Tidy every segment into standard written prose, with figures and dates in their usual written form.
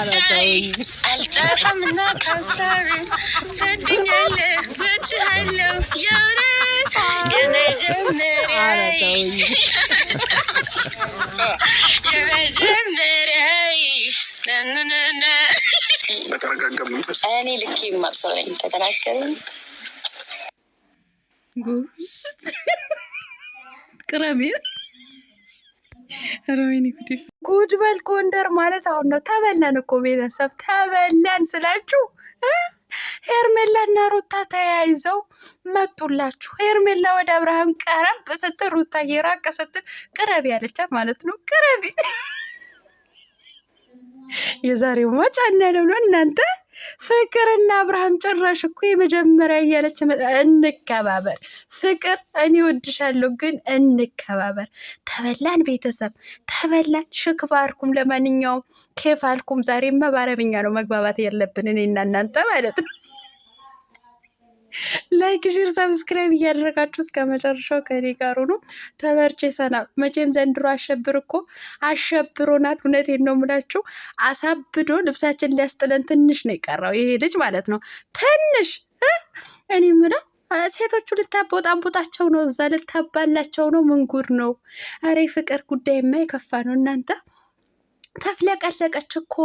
ጉዳይ አልጠፋምና ካሳብ ትወደኛለህ፣ እወድሃለሁ የእውነት የመጀመሪያዬ የመጀመሪያዬ ናናናና። በተረጋጋ መንፈስ እኔ ልክ የማቅ ሰው ነኝ። ተከራከሩኝ። ቅረቢ። ኧረ ወይኔ ጉዴ! ጉድ በል ጎንደር ማለት አሁን ነው። ተበላን እኮ ቤተሰብ ተበላን ስላችሁ ሄርሜላና ሩታ ተያይዘው መጡላችሁ። ሄርሜላ ወደ አብርሃም ቀረብ ስትል ሩታ የራቀ ስትል ቅረቢ ያለቻት ማለት ነው። ቅረቢ የዛሬው መጫና ነው ነው እናንተ። ፍቅርና አብርሃም ጭራሽ እኮ የመጀመሪያ እያለች እንከባበር፣ ፍቅር እኔ ወድሻለሁ፣ ግን እንከባበር። ተበላን ቤተሰብ ተበላን። ሽክባርኩም ለማንኛውም ኬፍ አልኩም። ዛሬማ በአረብኛ ነው መግባባት ያለብን እኔና እናንተ ማለት ነው። Like፣ share፣ subscribe እያደረጋችሁ እስከ መጨረሻው ከኔ ጋር ሆኖ ተበርቼ ሰና። መቼም ዘንድሮ አሸብር እኮ አሸብሮናል። እውነቴን ነው የምላችሁ። አሳብዶ ልብሳችን ሊያስጥለን ትንሽ ነው የቀረው ይሄ ልጅ ማለት ነው። ትንሽ እኔ የምለው ሴቶቹ ልታቦጣቦጣቸው ነው፣ እዛ ልታባላቸው ነው። ምን ጉድ ነው? ኧረ የፍቅር ጉዳይማ የከፋ ነው እናንተ። ተፍለቀለቀች እኮ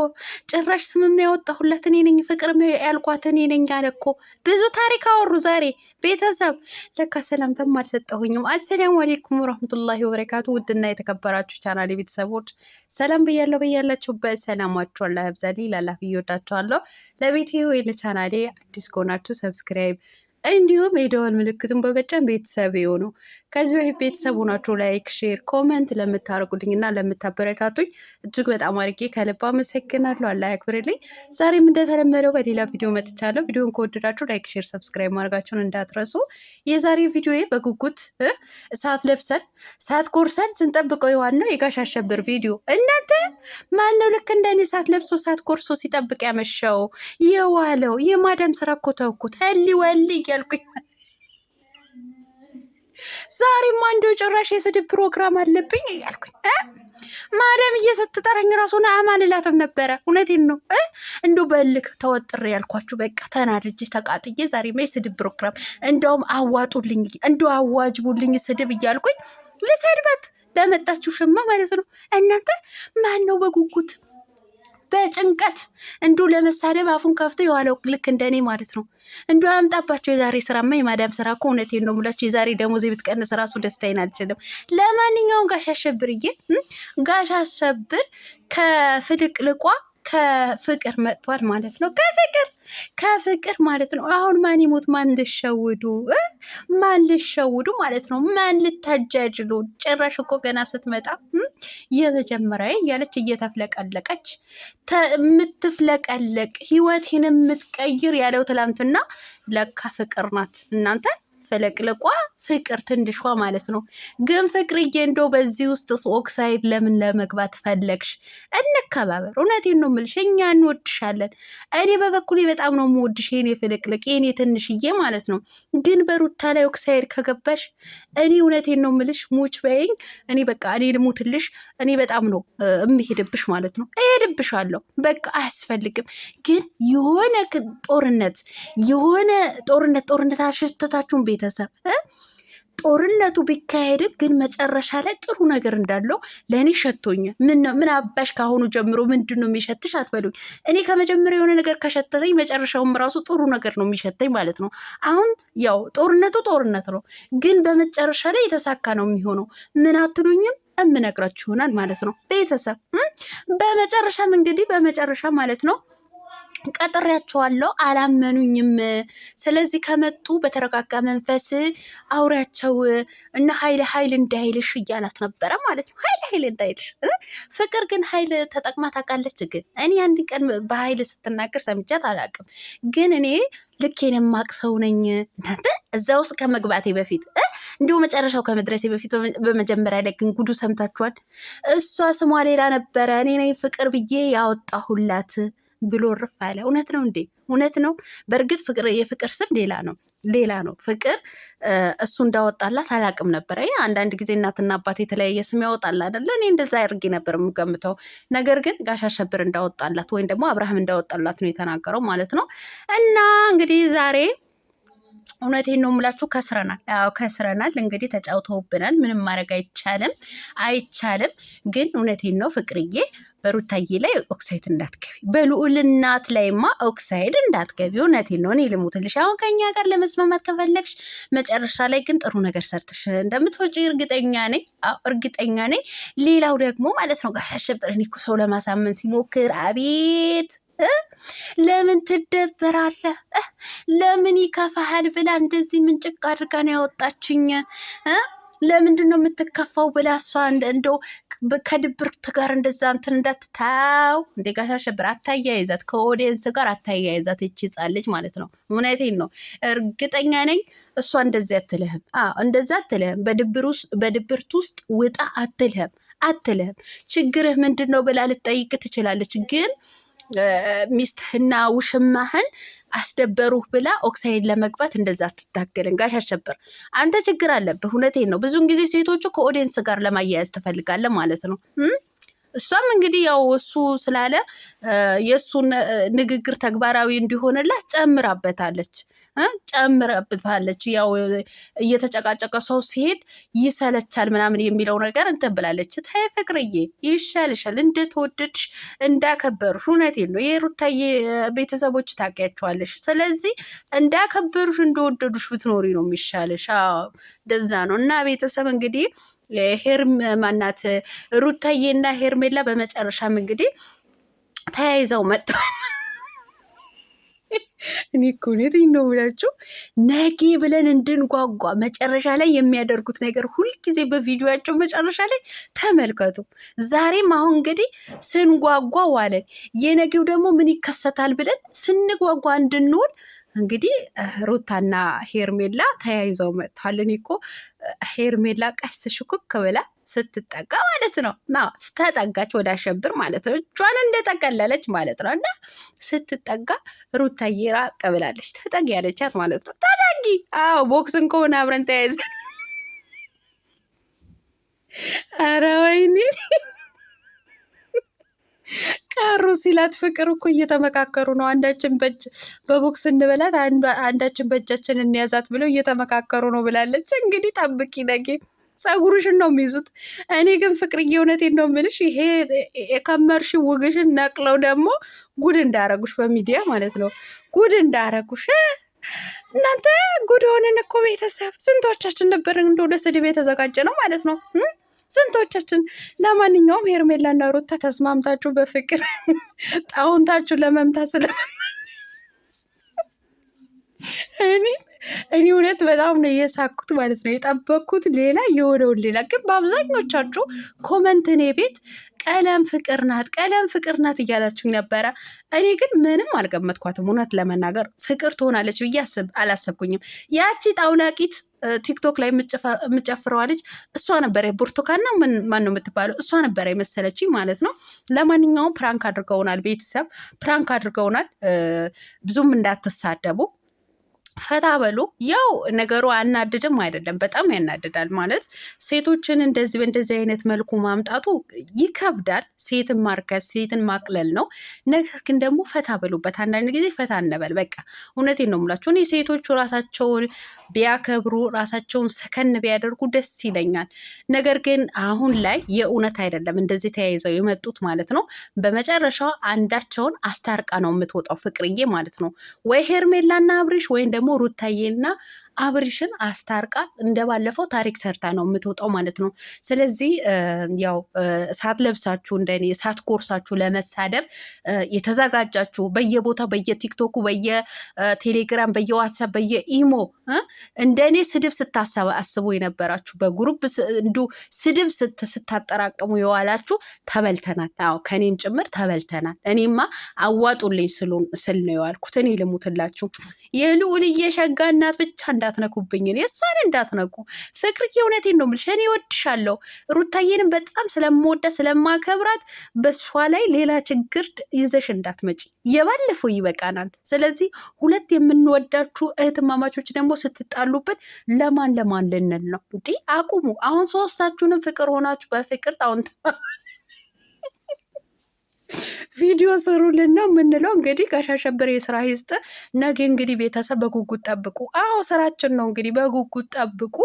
ጭራሽ ስም ያወጣሁላት እኔ ነኝ፣ ፍቅር ያልኳት እኔ ነኝ አለ እኮ። ብዙ ታሪክ አወሩ ዛሬ ቤተሰብ። ለካ ሰላምታም አልሰጠሁኝም። አሰላሙ አሌይኩም ወረህመቱላሂ ወበረካቱ። ውድና የተከበራችሁ ቻናል ቤተሰቦች ሰላም ብያለሁ። በያላችሁበት ሰላማችሁ አላህ ያብዛልኝ። ላላፍ እየወዳችኋለሁ። ለቤቴ ወይ ለቻናሌ አዲስ ከሆናችሁ subscribe እንዲሁም የደወል ምልክቱን በመጫን ቤተሰብ የሆኑ ከዚህ በፊት ቤተሰብ ሆናችሁ like፣ share፣ comment ለምታደርጉልኝ እና ለምታበረታቱኝ እጅግ በጣም አድርጌ ከልብ አመሰግናለሁ። አላህ ያክብርልኝ። ዛሬም እንደተለመደው በሌላ ቪዲዮ መጥቻለሁ። ቪዲዮን ከወደዳችሁ like፣ share፣ subscribe ማድረጋችሁን እንዳትረሱ። የዛሬ ቪዲዮ በጉጉት እሳት ለብሰን እሳት ጎርሰን ስንጠብቀው የዋልነው የጋሽ አሸብር ቪዲዮ። እናንተ ማነው ልክ እንደኔ እሳት ለብሶ እሳት ጎርሶ ሲጠብቅ ያመሸው የዋለው? የማዳም ስራ እኮ ተውኩት። ህሊ ወሊ እያልኩኝ ዛሬማ እንደው ጭራሽ የስድብ ፕሮግራም አለብኝ እያልኩኝ ማዳም እየስትጠራኝ ራሱ አማልላትም ነበረ። እውነቴን ነው። እንደው በልክ ተወጥሬ ያልኳችሁ በቃ ተናድጄ ተቃጥዬ ዛሬማ የስድብ ፕሮግራም እንደውም አዋጡልኝ፣ እንደው አዋጅቡልኝ ስድብ እያልኩኝ ልሰድባት ለመጣችሁ ሽማ ማለት ነው። እናንተ ማን ነው በጉጉት በጭንቀት እንዱ ለመሳደብ አፉን ከፍቶ የዋለው ልክ እንደኔ ማለት ነው። እንዱ ያምጣባቸው የዛሬ ስራማ የማዳም ስራ እኮ እውነቴን ነው የምላችሁ። የዛሬ ደሞዝ ብትቀንስ ራሱ ደስታዬን አልችልም። ለማንኛውም ጋሽ አሸብርዬ ጋሽ አሸብር ከፍልቅልቋ ከፍቅር መጥቷል ማለት ነው። ከፍቅር ከፍቅር ማለት ነው። አሁን ማን ይሞት ማን ልሸውዱ ማን ልሸውዱ ማለት ነው። ማን ልታጃጅሉ? ጭራሽ እኮ ገና ስትመጣ የመጀመሪያ እያለች እየተፍለቀለቀች የምትፍለቀለቅ ህይወቴን የምትቀይር ያለው ትላንትና ለካ ፍቅር ናት እናንተ ፍልቅልቋ ፍቅር ትንሿ ማለት ነው። ግን ፍቅርዬ እንደው በዚህ ውስጥ ኦክሳይድ ለምን ለመግባት ፈለግሽ? እንከባበር። እውነቴን ነው የምልሽ፣ እኛ እንወድሻለን። እኔ በበኩሌ በጣም ነው የምወድሽ የኔ ፍልቅልቅ፣ የኔ ትንሽዬ ማለት ነው። ግን በሩታ ላይ ኦክሳይድ ከገባሽ እኔ እውነቴን ነው የምልሽ፣ ሙች በይኝ። እኔ በቃ እኔ ልሙትልሽ። እኔ በጣም ነው የምሄድብሽ ማለት ነው። እሄድብሻለሁ። በቃ አያስፈልግም። ግን የሆነ ጦርነት የሆነ ጦርነት ጦርነት አሸተታችሁን ቤተሰብ ጦርነቱ ቢካሄድም ግን መጨረሻ ላይ ጥሩ ነገር እንዳለው ለእኔ ሸቶኛል። ምን አባሽ ከአሁኑ ጀምሮ ምንድን ነው የሚሸትሽ አትበሉኝ። እኔ ከመጀመሪያ የሆነ ነገር ከሸተተኝ መጨረሻውም ራሱ ጥሩ ነገር ነው የሚሸተኝ ማለት ነው። አሁን ያው ጦርነቱ ጦርነት ነው፣ ግን በመጨረሻ ላይ የተሳካ ነው የሚሆነው። ምን አትሉኝም? እምነግራችሁ ይሆናል ማለት ነው ቤተሰብ። በመጨረሻም እንግዲህ በመጨረሻ ማለት ነው ቀጥሬያቸዋለሁ፣ አላመኑኝም። ስለዚህ ከመጡ በተረጋጋ መንፈስ አውሪያቸው እና ኃይል ኃይል እንዳይልሽ እያላት ነበረ ማለት ነው። ኃይል ኃይል እንዳይልሽ። ፍቅር ግን ኃይል ተጠቅማ ታውቃለች። ግን እኔ አንድ ቀን በኃይል ስትናገር ሰምቻት አላውቅም። ግን እኔ ልኬን የማቅ ሰው ነኝ። እናንተ እዛ ውስጥ ከመግባቴ በፊት እንዲሁ መጨረሻው ከመድረሴ በፊት በመጀመሪያ ላይ ግን ጉዱ ሰምታችኋል። እሷ ስሟ ሌላ ነበረ፣ እኔ ነኝ ፍቅር ብዬ ያወጣሁላት ብሎ እርፍ አለ። እውነት ነው እንዴ? እውነት ነው። በእርግጥ ፍቅር የፍቅር ስም ሌላ ነው ሌላ ነው። ፍቅር እሱ እንዳወጣላት አላቅም ነበረ። አንዳንድ ጊዜ እናትና አባት የተለያየ ስም ያወጣል አይደለ? እኔ እንደዛ አድርጌ ነበር የምገምተው። ነገር ግን ጋሽ አሸብር እንዳወጣላት ወይም ደግሞ አብርሃም እንዳወጣላት ነው የተናገረው ማለት ነው። እና እንግዲህ ዛሬ እውነቴን ነው የምላችሁ፣ ከስረናል። አዎ ከስረናል። እንግዲህ ተጫውተውብናል። ምንም ማድረግ አይቻልም፣ አይቻልም። ግን እውነቴን ነው ፍቅርዬ፣ በሩታዬ ላይ ኦክሳይድ እንዳትገቢ፣ በልዑል እናት ላይማ ኦክሳይድ እንዳትገቢ። እውነቴን ነው። እኔ ልሙትልሽ። አሁን ከኛ ጋር ለመስማማት ከፈለግሽ መጨረሻ ላይ ግን ጥሩ ነገር ሰርተሽ እንደምትወጪ እርግጠኛ ነኝ። አዎ እርግጠኛ ነኝ። ሌላው ደግሞ ማለት ነው ጋሽ አሸብር፣ እኔ እኮ ሰው ለማሳመን ሲሞክር አቤት ለምን ትደበራለህ? ለምን ይከፋሃል? ብላ እንደዚህ ምንጭቅ አድርጋ ነው ያወጣችኝ። ለምንድን ነው የምትከፋው? ብላ እሷ እንደው ከድብርት ጋር እንደዛ እንትን እንዳትታው እንደ ጋሽ አሸብር አታያይዛት፣ ከ audience ጋር አታያይዛት። ይቺ ሕፃን ልጅ ማለት ነው። እውነቴን ነው፣ እርግጠኛ ነኝ እሷ እንደዚህ አትልህም። አዎ እንደዛ አትልህም። በድብርት ውስጥ ውጣ አትልህም፣ አትልህም። ችግርህ ምንድን ነው ብላ ልትጠይቅ ትችላለች ግን ሚስትህና ውሽማህን አስደበሩህ ብላ ኦክሳይድ ለመግባት እንደዛ አትታገልን። ጋሽ አሸብር አንተ ችግር አለብህ። እውነቴን ነው። ብዙውን ጊዜ ሴቶቹ ከ audience ጋር ለማያያዝ ትፈልጋለህ ማለት ነው። እሷም እንግዲህ ያው እሱ ስላለ የእሱን ንግግር ተግባራዊ እንዲሆንላት ጨምራበታለች ጨምራበታለች። ያው እየተጨቃጨቀ ሰው ሲሄድ ይሰለቻል ምናምን የሚለው ነገር እንትን ብላለች። ተይ ፍቅርዬ፣ ይሻልሻል፣ እንደተወደድሽ እንዳከበሩሽ። እውነቴን ነው። የሩታዬ ቤተሰቦች ታውቂያቸዋለሽ። ስለዚህ እንዳከበሩሽ እንደወደዱሽ ብትኖሪ ነው የሚሻልሽ። አዎ እንደዛ ነው። እና ቤተሰብ እንግዲህ ሄርም ማናት ሩታዬና ሄርሜላ በመጨረሻም እንግዲህ ተያይዘው መጥተዋል። እኔ እኮ እውነቴን ነው የምላችሁ፣ ነገ ብለን እንድንጓጓ መጨረሻ ላይ የሚያደርጉት ነገር ሁልጊዜ በቪዲዮያቸው መጨረሻ ላይ ተመልከቱ። ዛሬም አሁን እንግዲህ ስንጓጓ ዋለን፣ የነገው ደግሞ ምን ይከሰታል ብለን ስንጓጓ እንድንውል እንግዲህ ሩታና ሄርሜላ ተያይዘው መጥተዋል። እኔ እኮ ሄርሜላ ቀስ ሽኩክ ብላ ስትጠጋ ማለት ነው ስተጠጋች ወደ አሸብር ማለት ነው እጇን እንደጠቀለለች ማለት ነው። እና ስትጠጋ ሩታዬ ራቅ ብላለች። ተጠጊ ያለቻት ማለት ነው። ተጠጊ። አዎ ቦክስን ከሆነ አብረን ተያይዘን። ኧረ ወይኔ ቀሩ ሲላት ፍቅር እኮ እየተመካከሩ ነው። አንዳችን በእጅ በቦክስ እንበላት፣ አንዳችን በእጃችን እንያዛት ብለው እየተመካከሩ ነው ብላለች። እንግዲህ ጠብቂ፣ ነገ ፀጉርሽን ነው የሚይዙት። እኔ ግን ፍቅርዬ እውነቴን ነው የምልሽ፣ ይሄ የከመርሽ ውግሽን ነቅለው ደግሞ ጉድ እንዳረጉሽ በሚዲያ ማለት ነው፣ ጉድ እንዳረጉሽ። እናንተ ጉድ ሆነን እኮ ቤተሰብ ስንቶቻችን ነበር እንደው ለስድብ የተዘጋጀ ነው ማለት ነው ስንቶቻችን። ለማንኛውም ሄርሜላና ሩታ ተስማምታችሁ በፍቅር ጣውንታችሁ ለመምታት ስለ እኔ እኔ እውነት በጣም ነው የሳኩት ማለት ነው። የጠበቅኩት ሌላ የሆነውን ሌላ። ግን በአብዛኞቻችሁ comment እኔ ቤት ቀለም ፍቅር ናት፣ ቀለም ፍቅር ናት እያላችሁኝ ነበረ። እኔ ግን ምንም አልገመትኳትም። እውነት ለመናገር ፍቅር ትሆናለች ብዬ አላሰብኩኝም። ያቺ ጣውላቂት ቲክቶክ ላይ የምጨፍረዋ ልጅ እሷ ነበረ፣ ብርቱካንና ማን ነው የምትባለው? እሷ ነበረ የመሰለችኝ ማለት ነው። ለማንኛውም prank አድርገውናል፣ ቤተሰብ prank አድርገውናል። ብዙም እንዳትሳደቡ ፈታ በሉ። ያው ነገሩ አናድድም አይደለም፣ በጣም ያናድዳል። ማለት ሴቶችን እንደዚህ በእንደዚህ አይነት መልኩ ማምጣቱ ይከብዳል። ሴትን ማርከስ፣ ሴትን ማቅለል ነው። ነገር ግን ደግሞ ፈታ በሉበት። አንዳንድ ጊዜ ፈታ እንበል። በቃ እውነቴን ነው የምላችሁ። እኔ ሴቶቹ ራሳቸውን ቢያከብሩ ራሳቸውን ሰከን ቢያደርጉ ደስ ይለኛል። ነገር ግን አሁን ላይ የእውነት አይደለም እንደዚህ ተያይዘው የመጡት ማለት ነው። በመጨረሻው አንዳቸውን አስታርቃ ነው የምትወጣው ፍቅርዬ ማለት ነው። ወይ ሄርሜላና አብሪሽ ወይም ደግሞ ሩታዬና አብሪሽን አስታርቃ እንደባለፈው ታሪክ ሰርታ ነው የምትወጣው ማለት ነው። ስለዚህ ያው እሳት ለብሳችሁ እንደኔ እሳት ጎርሳችሁ ለመሳደብ የተዘጋጃችሁ በየቦታው በየቲክቶኩ፣ በየቴሌግራም፣ በየዋትሳፕ፣ በየኢሞ እንደኔ ስድብ ስታሰባስቡ የነበራችሁ በ group እንዱ ስድብ ስታጠራቅሙ የዋላችሁ ተበልተናል። አዎ ከኔም ጭምር ተበልተናል። እኔማ አዋጡልኝ ስል ነው የዋልኩት። እኔ ልሙትላችሁ የልዑልዬ ሸጋ እናት ብቻ እንዳትነኩብኝ፣ እኔ እሷን እንዳትነኩ። ፍቅርዬ እውነቴን ነው የምልሽ፣ እኔ እወድሻለሁ። ሩታዬንም በጣም ስለምወዳ ስለማከብራት በእሷ ላይ ሌላ ችግር ይዘሽ እንዳትመጪ። የባለፈው ይበቃናል። ስለዚህ ሁለት የምንወዳችሁ እህትማማቾች ደግሞ ስትጣሉብን ለማን ለማን ልንል ነው? እንዲህ አቁሙ። አሁን ሶስታችሁንም ፍቅር ሆናችሁ በፍቅር ጣውን ቪዲዮ ስሩልን ነው የምንለው። እንግዲህ ጋሽ አሸብር የስራ ይስጥ። ነገ እንግዲህ ቤተሰብ በጉጉት ጠብቁ። አዎ ስራችን ነው እንግዲህ በጉጉት ጠብቁ።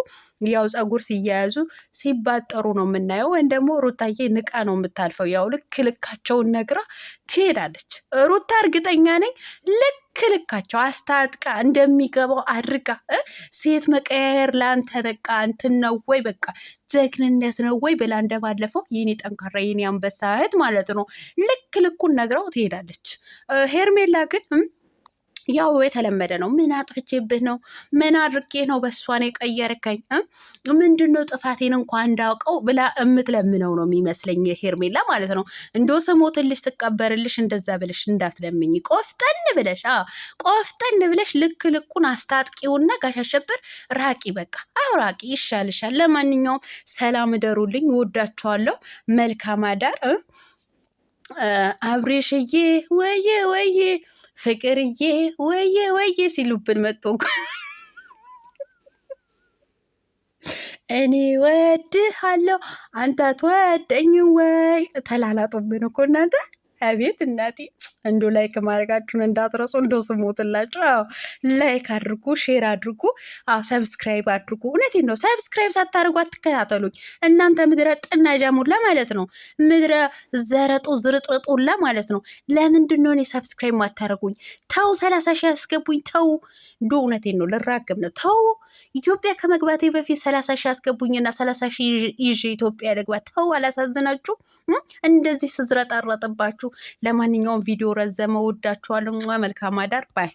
ያው ፀጉር ሲያያዙ ሲባጠሩ ነው የምናየው። ወይም ደግሞ ሩታዬ ንቃ ነው የምታልፈው። ያው ልክ ልካቸውን ነግራ ትሄዳለች ሩታ። እርግጠኛ ነኝ ልክ ልካቸው አስታጥቃ እንደሚገባው አድርጋ ሴት መቀያየር ለአንተ በቃ እንትን ነው ወይ በቃ ጀግንነት ነው ወይ ብላ እንደባለፈው የኔ ጠንካራ የኔ አንበሳ እህት ማለት ነው ልክ ልኩን ነግረው ትሄዳለች። ሄርሜላ ግን ያው የተለመደ ነው። ምን አጥፍቼብህ ነው? ምን አድርጌ ነው በእሷን የቀየርከኝ? ምንድን ነው ጥፋቴን እንኳን እንዳውቀው ብላ እምትለምነው ነው የሚመስለኝ ሄርሜላ ማለት ነው። እንዶ ስሞትልሽ ትቀበርልሽ እንደዛ ብለሽ እንዳትለምኝ፣ ቆፍጠን ብለሽ ቆፍጠን ብለሽ ልክ ልኩን አስታጥቂውና ጋሽ አሸብር ራቂ፣ በቃ አዎ ራቂ፣ ይሻልሻል። ለማንኛውም ሰላም እደሩልኝ፣ እወዳችኋለሁ። መልካም አዳር። አብሬሽዬ ወየ ወየ ፍቅርዬ ወየ ወየ ሲሉብን መጥቶ እኔ ወድሃለሁ አንተ ትወደኝ ወይ ተላላጡብን እኮ እናንተ። አቤት እናቴ እንዶ like ማድረጋችሁን እንዳትረሱ። እንዶ ስሞትላችሁ። አዎ like አድርጉ፣ share አድርጉ፣ አዎ subscribe አድርጉ። እውነቴን ነው። Subscribe ሳታደርጉ አትከታተሉኝ እናንተ ምድረ ጥናጃሙላ ማለት ነው። ምድረ ዘረጡ ዝርጥርጡላ ማለት ነው። ለምንድን ነው እኔ subscribe ማታደርጉኝ? ተው፣ 30,000 ያስገቡኝ። ተው እንዶ እውነቴን ነው። ልራገም ነው። ተው ኢትዮጵያ ከመግባቴ በፊት 30,000 ያስገቡኝና 30,000 ይዤ ኢትዮጵያ ልግባ። ተው አላሳዝናችሁ እንደዚህ ስዝረጠረጥባችሁ። ለማንኛውም ቪዲዮ ረዘመ። ወዳችኋለሁ። መልካም አዳር bye።